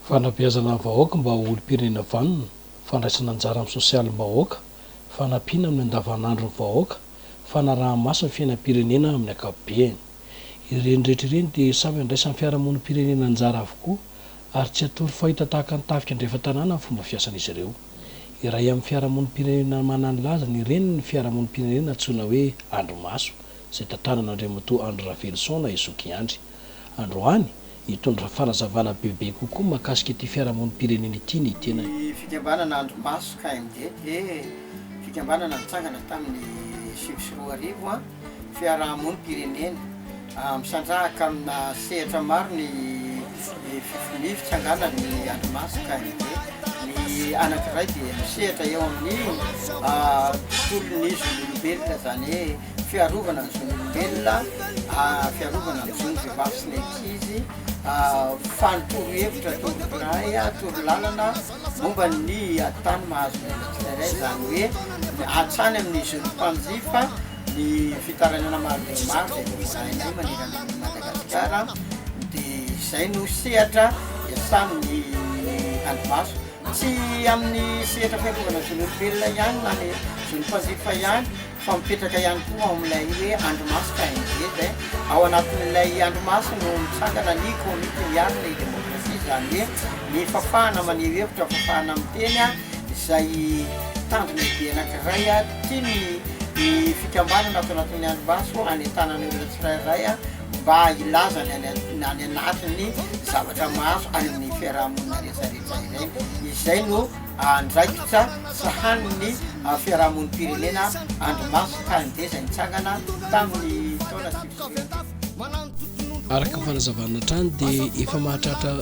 Fanabeazana ny vahoaka mba ho olom-pirenena vanona, fandraisana anjara amin'ny sosialim-bahoaka, fanampiana amin'ny andavanandron'ny vahoaka, fanaraha-maso ny fiainam-pirenena amin'ny ankapobeny. Ireny rehetra ireny dia samy andraisan'ny fiarahamonim-pirenena anjara avokoa ary tsy atoro fahita tahaka ny tafika andrefan-tanàna ny fomba fiasan'izy ireo. Iray amin'ny fiarahamonim-pirenena manan'ny lazany ireny ny fiarahamonim-pirenena antsoina hoe Andrimaso izay tantanan'Andriamatoa Andry Raveloson na i Zoky Andry. Androany, hitondra fanazavana bebe kokoa mahakasika ity fiarahamonim-pirenena ity ny tenany. Ny fikambanana Andrimaso KMD dia fikambanana nitsangana tamin'ny 2009, fiarahamonim-pirenena misandrahaka amina sehatra maro ny ny fitsanganan'ny Andrimaso KMD. Ny anankiray dia misehatra eo amin'ny tontolon'ny zon'olombelona, izany hoe fiarovana ny zon'olombelona, fiarovana ny zon'ny vehivavy sy ny ankizy, fanotoro hevitra, toro-piray, toro-lalana momba ny ady tany mahazo ny olona tsirairay, izany hoe hatrany amin'ny zon'ny mpanjifa ny fitarainana maro dia maro izay voarainay manerana an'i Madagasikara, dia izay no sehatra iasan'ny Andrimaso. Tsy amin'ny sehatra fiarovana zon'olombelona ihany na ny zon'ny mpanjifa ihany fa mipetraka ihany koa ao amin'ilay hoe andrimaso KMD izay ao anatin'ilay andrimaso no mitsangana ny komity miaro ny demokrasia, izany hoe ny fafahana maneho hevitra, fafahana miteny izay tanjona lehibe anankiray tian'ny ny fikambanana ato anatin'ny andrimaso hanentanana ny olona tsirairay mba hilaza ny any any anatin'ny zavatra mahazo any amin'ny fiarahamonina rehetrarehetra ireny. Izay no andraikitra sahanin'ny fiarahamonim-pirenena Andrimaso KMD izay nitsangana tamin'ny taona 2009. Araka ny fanazavana hatrany dia efa mahatratra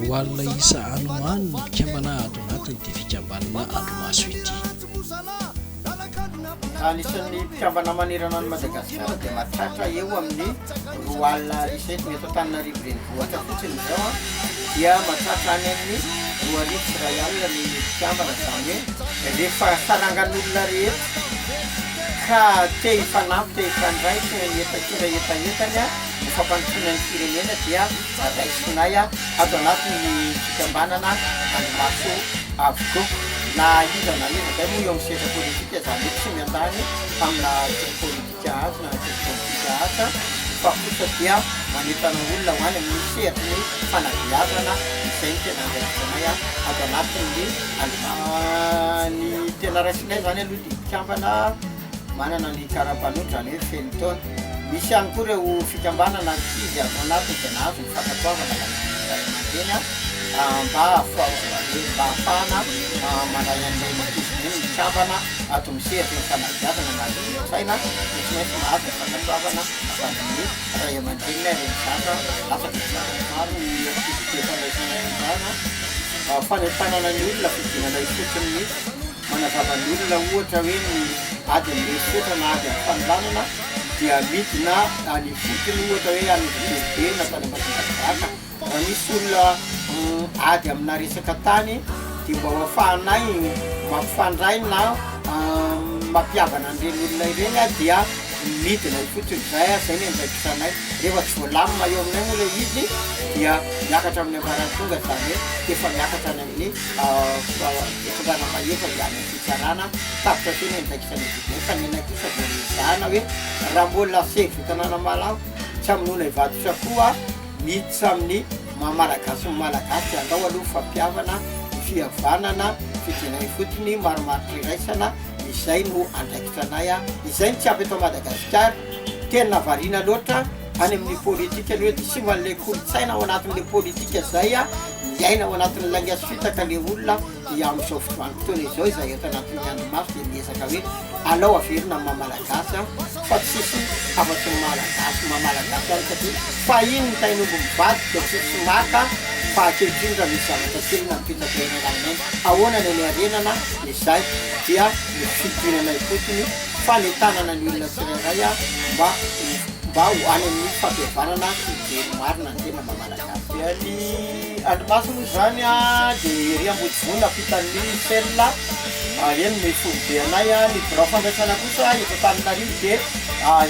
20 isa any ho any ny mpikambana ato anatin'ity fikambanana Andrimaso ity. Anisan'ny mpikambana manerana an'i Madagasikara dia mahatratra eo amin'ny 20 isa eto, eto Antananarivo renivohitra fotsiny izao dia mahatratra any amin'ny 2100 ny mpikambana, izany hoe rehefa sarangan'olona rehetra ka te hifanampy, te hifandray, te hitondra hetahetany ho fampandrosoana ny firenena dia raisinay ato anatin'ny fikambanana Andrimaso avokoa na iza na iza, izay moa eo amin'ny sehatra politika, izany hoe tsy miandany amina antoko politika atsy na antoko politika atsy fa kosa dia manentana olona ho any amin'ny sehatry ny fanabeazana, izay no tena andraikitra anay ato anatin'ny Andrimaso. Ny tena raisinay izany aloha dia mpikambana manana ny karapanondro, izany hoe feno taona. Misy ihany koa ireo fikambanana ankizy ato anatiny izay nahazo ny fankatoavana avy amin'ny ray aman-dreny mba mba ahafahana mandray an'ireny ankizy ireny mikambana ato amin'ny sehatry ny fanabeazana na ny kolontsaina dia tsy maintsy mahazo ny fankatoavana avy amin'ny ray aman-dreniny ireny zaza latsaka ny zaza. Maro ny activité fandraisana anjara, fanentanana ny olona, fidinana ifotony mihitsy, manazava ny olona ohatra hoe ny ady amin'ny herisetra na ady amin'ny fanolanana dia midina any ifotony ohatra hoe any Anjozorobe na tany Ambatondrazaka. Raha misy olona ady amina resaka tany dia mba ho afahanay mampifandray na mampihavana an'ireny olona ireny dia midina ifotony izay, izay ny andraikitra anay. Rehefa tsy voalamina eo aminay moa ilay izy dia miakatra amin'ny ambaratonga, izany hoe efa miakatra any amin'ny fitondrana mahefa dia any amin'ny fitsarana, tapitra teo ny andraikitra ny didy fa ny anay kosa vao ezahana hoe raha mbola sefo tanàna malao tsy hamonoana hivaditra koa miditra amin'ny maha malagasy ny malagasy dia andao aloha fampihavana ny fihavanana fidinana ifotony marimaritra iraisana, izay no andraikitra anay, izay no tsy ampy eto Madagasikara, tena variana loatra any amin'ny politika aloha dia simba an'ilay kolontsaina ao anatin'ilay politika zay miaina ao anatin'ny lainga sy fitaka le olona dia amin'izao vanim-potoana izao izay eto anatin'ny andrimaso dia miezaka hoe alao averina amin'ny maha malagasy fa tsisy afa-tsy ny malagasy maha malagasy ihany satria fahiny ny tain'omby mivadika tsisy maka fa ankehitriny raha misy zavatra kely na mipetraka eny ananany ahoana ny anarenana izay dia ny fidinana ifotony fanentanana ny olona tsirairay mba mba ho any amin'ny fampihavanana sy hijery marina ny tena maha malagasy. Dia ny andrimaso moa izany dia ery Ambodivona ampitan'ny Shell, eny no foibe anay, ny birao fandraisana kosa eto Antananarivo dia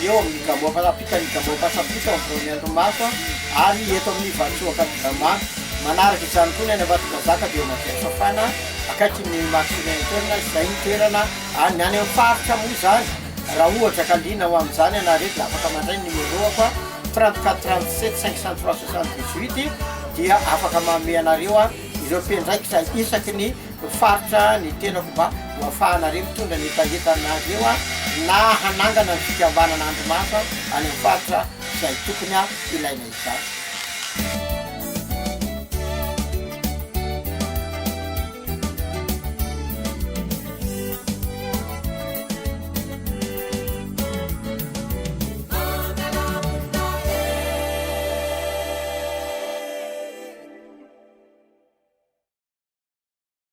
eo amin'ny Gambo ampitan'ny Gambo Ampasampito ao amin'ny biraon'ny andrimaso ary eto amin'ny Vatosoa Ankadindramamy. Manaraka izany koa ny any Ambatondrazaka dia eo Madiatsofana akaikin'ny Maxime Interne izay ny toerana any. Ny any amin'ny faritra moa izany raha ohatra ka liana ho amin'izany ianareo dia afaka mandray ny numéro-ako 34 37 503 78 dia afaka manome anareo aho ireo mpiandraikitra isaky ny faritra ny tenako mba ho afahanareo mitondra ny hetahetanareo na hanangana ny fikambanana andrimaso any amin'ny faritra izay tokony ilaina izany.